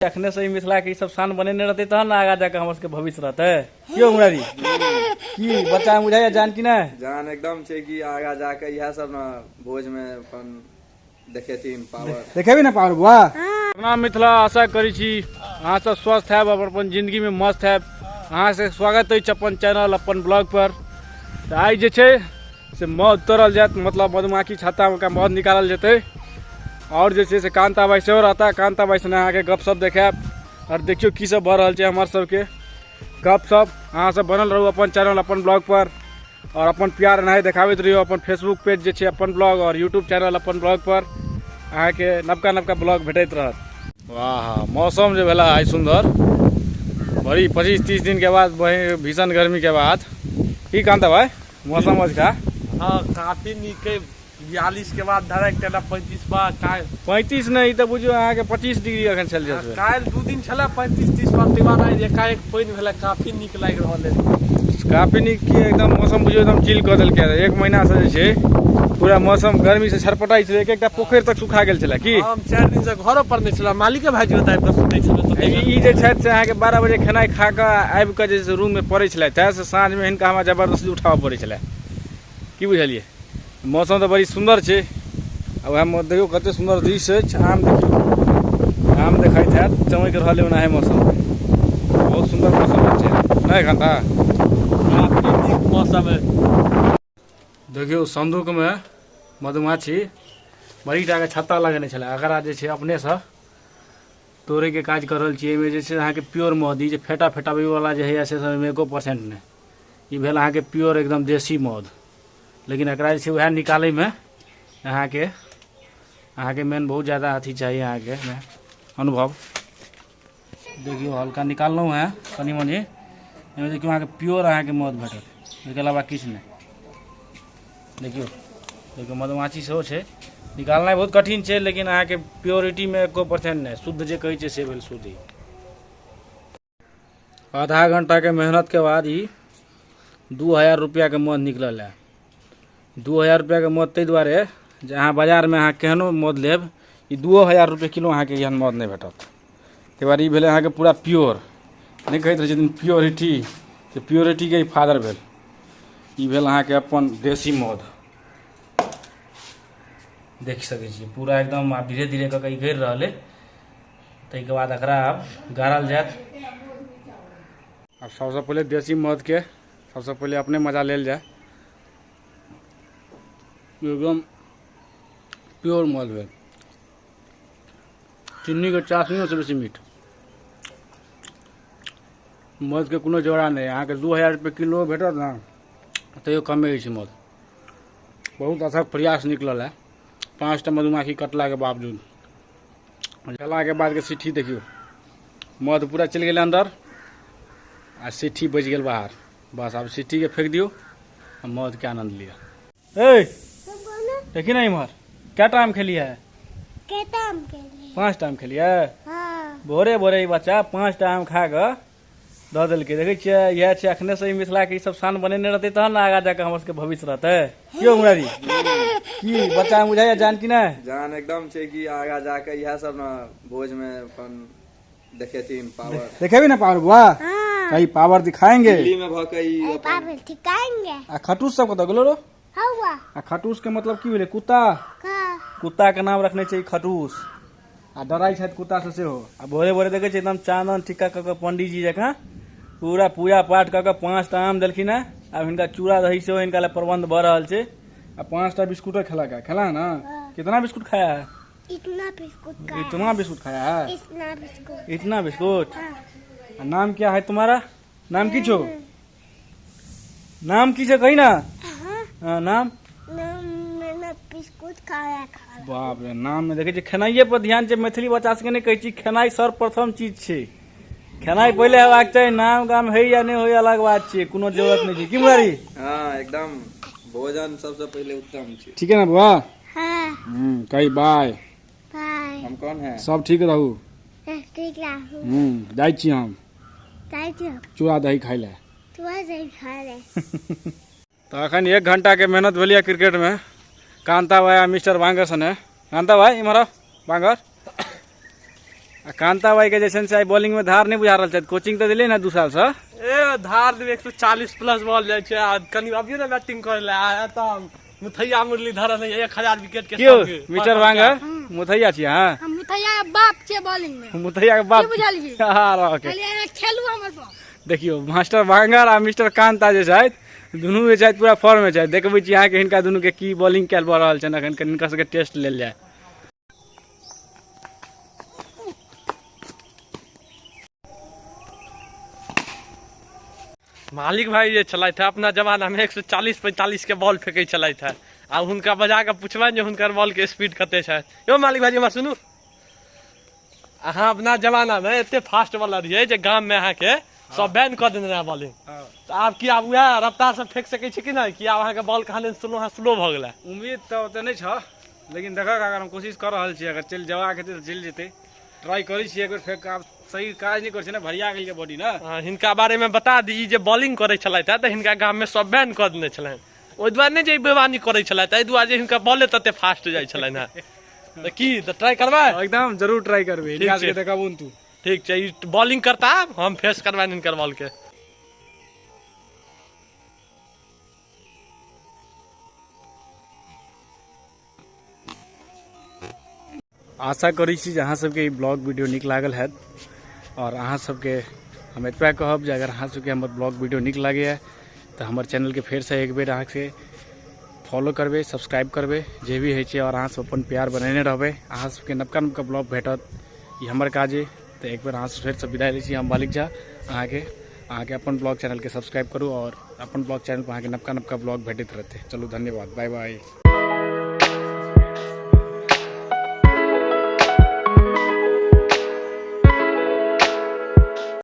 अखने से ही मिथिला के ई सब शान बनेने रहते तहन ने आगा जाके हमर सबके भविष्य रहते। की हो मुरारी, की बच्चा में बुझाइया जान की नहीं? जान एकदम छै कि आगा जाके इएह सब ने भोज में अपन देखेथिन पावर। देखेबी ना पावर बुआ? प्रणाम मिथिला, आशा करै छी अहाँ सब स्वस्थ हैब और अपन जिंदगी में मस्त हैब। अहाँ से स्वागत अछि अपन चैनल अपन ब्लॉग पर। तऽ आइ जे छै से मध तोड़ल जायत, मतलब मधुमाछी छत्ता में मध निकालल जेतै। और जे छै से कांता भाई सेहो रहता, कांता भाई सने अहाँके गपशप देखायब और देखियौ की सब भऽ रहल छै हमर सबके गपशप। अहाँ सब बनल रहू अपन चैनल अपन ब्लॉग पर और अपन प्यार एनाहे देखाबैत रहियौ। अपन फेसबुक पेज जे छै अपन ब्लॉग और यूट्यूब चैनल अपन ब्लॉग पर अहाँके नवका नवका ब्लॉग भेटैत रहत। वाह, मौसम जे भेला आइ सुन्दर, बड़ी 25-30 दिन के बाद भीषण गर्मी के बाद। की कांता भाई मौसम अजुका? हाँ, काफी नीक है। 42 के बाद धरक तेना 35 बा काल्हि। 35 नहि, ई तऽ बुझियौ अहाँके 25 डिग्री अखन सेल्सियस भेल। काल्हि 2 दिन छलै 35-30 बा, ताहि बाद आइ एकाएक पानि भेलै, काफी नीक लागि रहल है। काफी नीक की, एकदम मौसम बुझियौ एकदम चिल कऽ देलकै। एक महीना से जे छै पूरा मौसम गर्मी से छटपटाइ छलै, एक एकटा पोखरि तक सुखा गेल छलै। की हम 4 दिन से घरो पर नहि छलै, मालिके भाईजी ओतऽ आबि कऽ सुतै छलै। तऽ ई जे छथि से अहाँके 12 बजे खेनाइ खा कऽ आबि कऽ जे रूम मे पड़ै छलै, तैं से साँझ मे हिनका हमरा जबरदस्ती उठाबऽ पड़ै छलै। की बुझलियै, मौसम तऽ बड़ी सुन्दर छै। आ वएह देखियौ कते सुन्दर दृश्य अछि। आम देखियौ, आम देखाइत हैत, चमकि रहल है ओनाहे मौसम, बहुत सुन्दर मौसम छै नहि कांता? काफी नीक मौसम है। देखियौ संदूक में मधुमाछी बड़ी टाके छत्ता लगेने छलै, एकरा जे छै अपनेसँ तोड़ैके काज कऽ रहल छी। एहिमे जे छै अहाँके प्योर मध, ई जे फेटा फेटाबैवला जे होइए से सब एहिमे एको परसेंट नहि। ई भेल अहाँके प्योर एकदम देसी मध। लेकिन एकरा जे छै वएह निकालैमे अहाँके मेन बहुत ज्यादा अथी चाही अहाँके अनुभव। देखियौ हल्का निकाललहुँ हेँ कनि मनि, एहिमे देखियौ अहाँके प्योर अहाँके मध भेटत, ओहिके अलावा किछु नहि। देखियौ देखियौ मधुमाछी सेहो छै, निकालनाइ बहुत कठिन छै, लेकिन अहाँके प्योरिटीमे एको परसेंट नहि, शुद्ध जे कहै छै से भेल शुद्ध। आधा घंटा के मेहनत के बाद ई 2000 रुपया के मध निकलल है। 2000 रुपया के मध ताहि दुआरे जे अहाँ बाजारमे अहाँ केहनो मध लेब, ई 2000 रुपये किलो अहाँके एहन मध नहि भेटत। ताहि दुआरे ई भेलै अहाँके पूरा प्योर, नहि कहैत रहै छथिन प्योरिटी, तऽ प्योरिटीके ई फादर भेल। ई भेल अहाँके अपन देसी मध, देख सकै छियै पूरा एकदम। आब धीरे धीरे कऽ कऽ ई गड़ि रहल अइ, ताहिके बाद एकरा आब गाड़ल जायत। आब सबसँ पहिले देसी मधके सबसँ पहिले अपने मजा लेल जाय। एकदम प्योर मध भेल, चिन्नीके चाशनियोसँ बेसी मीठ। मधके कोनो जोड़ा नहि, अहाँके 2000 रुपये किलो भेटत ने तैयो कमे अछि मध। बहुत अथक प्रयास निकलल है 5टा मधुमाछी कटलाके बावजूद। खेलाके बादके सिट्ठी देखियौ, मध पूरा चलि गेल अन्दर आ सिट्ठी बचि गेल बाहर। बस आब सिट्ठीके फेंक दियौ आ मधके आनंद लिअ। ए देखी ना इम्हर, क्या टाइम खेलिए है? 5 टाइम खेलिए। भोरे भोरे ई बच्चा 5 टाइम खा कऽ दऽ देलकै। देखै छियै इएह छै, अखने से ई मिथिलाके ई सब शान बनेने रहतै तहन ने आगा जाके हमर सबके भविष्य रहतै। की हो मुरारी, की बच्चा में बुझाइया जान की नहि? जान एकदम छै कि आगा जाके इएह सब ने भोज में अपन देखेथिन पावर। देखेबी ना पावर बुआ? कहीं पावर दिखाएंगे दिल्ली में भऽ के ई अपन पावर दिखाएंगे। आ खटूस सब कतऽ गेलो रो? हौवा। आ खटूस के मतलब की भेलै? कुत्ता। कुत्ता के नाम रखने छै ई खटूस, आ डराइ छथि कुत्ता से सेहो। आ भोरे भोरे देखै छियै एकदम चानन टिक्का कऽ कऽ पंडीजी जकाँ पूरा पूजा पाठ कऽ कऽ 5टा आम देलखिन हेँ। आब हिनका चूड़ा दही सेहो हिनका लए प्रबंध भऽ रहल छै। आ 5टा बिस्कुटो खेलक है, खेला है ना? कितना बिस्कुट खाया है? इतना बिस्कुट खाया। इतना बिस्कुट खाया है? इतना बिस्कुट। इतना बिस्कुट। हाँ। आ नाम क्या है तुम्हारा? नाम की छो? नाम की छो कही ना? हाँ। हाँ, नाम? नाम मैंने बिस्कुट खाया खा। बाप रे, नाम में देखै छियै खेनाइये पर ध्यान छै। मैथिली बच्चा सबके नहि कहै छी, खेनाइ सर्वप्रथम चीज छै। खेनाइ पहिले हेबाक चाही, नाम गाम होइ या नहि होइ अलग बात छै, कोनो जरूरत नहि छै। की मुरारी? हाँ एकदम, भोजन सबसे पहिले उत्तम छै। ठीक है ना बुआ? हाँ। कही बाय। बाय। हम कौन है? सब ठीक रहू? ठीक रहू। जाइ छी हम। जाइ छी हम। चूड़ा दही खाइ लए। चूड़ा दही खाइ लए। तऽ अखन 1 घंटा के मेहनत भेलियै क्रिकेट में, कांता भाई आ मिस्टर बांगर सने। कांता भाई इम्हर आउ, बांगर। आ कांता भाई के जैसन से आइ बॉलिंग में धार नहि बुझा रहल छथि। कोचिंग तऽ देलियै ने 2 साल से। ए धार देबै, 140 प्लस बॉल जाइ छै। आ कनि अबियौ ने बैटिंग करै लए, आ तऽ मुथैया मुरलीधरन 1000 विकेट के क्यों संगे। मिस्टर वांगर मुथैया छी अहाँ? हम मुथैया के बाप छियै बॉलिंग में। मुथैया के बाप की बुझलियै? हाँ, रह के। खाली अहाँ खेलू हमर पर। देखियौ मास्टर वांगर आ मिस्टर कांता जे छथि दुनू जे छथि पूरा फॉर्म में छथि। देखबै छी अहाँके हिनका दुनू के की बॉलिंग कयल भऽ रहल छनि। अखन कनि हिनका सबके टेस्ट लेल जाय। मालिक भाई जे छलथि अपना जमाना में 140-45 के बॉल फेंकै छलथि है। आब हुनका बजा के पुछबनि जे हुनकर बॉल के स्पीड कते छै। यौ मालिक भाई हमरा सुनू, अहाँ अपना जमाना में एते फास्ट बॉलर रहियै जे गाम में अहाँके सब बैन कऽ देने रहै बॉलिंग। तऽ आब की आब वएह रफ्तार से फेंक सकै छी कि नहि, कि आब अहाँके बॉल कहाँ स्लो अहाँ स्लो भऽ गेलै? उम्मीद तऽ ओते नहि छह, लेकिन देखक अगर हम कोशिश कऽ रहल छी, अगर चलि जबाक हेतै तऽ चलि जेतै। ट्राई करै छी एक बेर फेंक। आब सही काज नहि करै छै ने, भरिया गेल बॉडी ने। हाँ, हिनका बारे में बता दी, ई जे बॉलिंग करै छलथि तऽ हिनका गाम में सब बैन कऽ देने छलनि। ओहि दुआरे नहि जे ई बेमानी करै छलथि, एहि दुआरे जे हिनका बॉले तते फास्ट जाइ छलनि हेँ। तऽ की तऽ ट्राई करबै? एकदम जरूर ट्राई करबै। हिनका सबके देखबुन तू। ठीक छै, ई बॉलिंग करता, हम फेस करबनि हिनकर बॉल के। आशा करै छी जे अहाँ सबके ई ब्लॉग वीडियो नीक लागल हैत। और अहाँ सबके हम एतबा कहब जे अगर अहाँ सबके हमर ब्लॉग वीडियो नीक लागैए तऽ हमर चैनलके फेरसँ एक बेर अहाँके फॉलो करबै, सब्सक्राइब करबै, जे भी होइ छै। और अहाँ सब अपन प्यार बनेने रहबै, अहाँ सबके नवका नवका ब्लॉग भेटत। ई हमर काज अइ। तऽ एक बेर अहाँ सब फेरसँ विदाई लै छी। हम मालिक झा, अहाँके अपन ब्लॉग चैनलके सब्सक्राइब करू और अपन ब्लॉग चैनल पर अहाँके नवका नवका ब्लॉग भेटैत रहतै। चलू धन्यवाद, बाय बाय।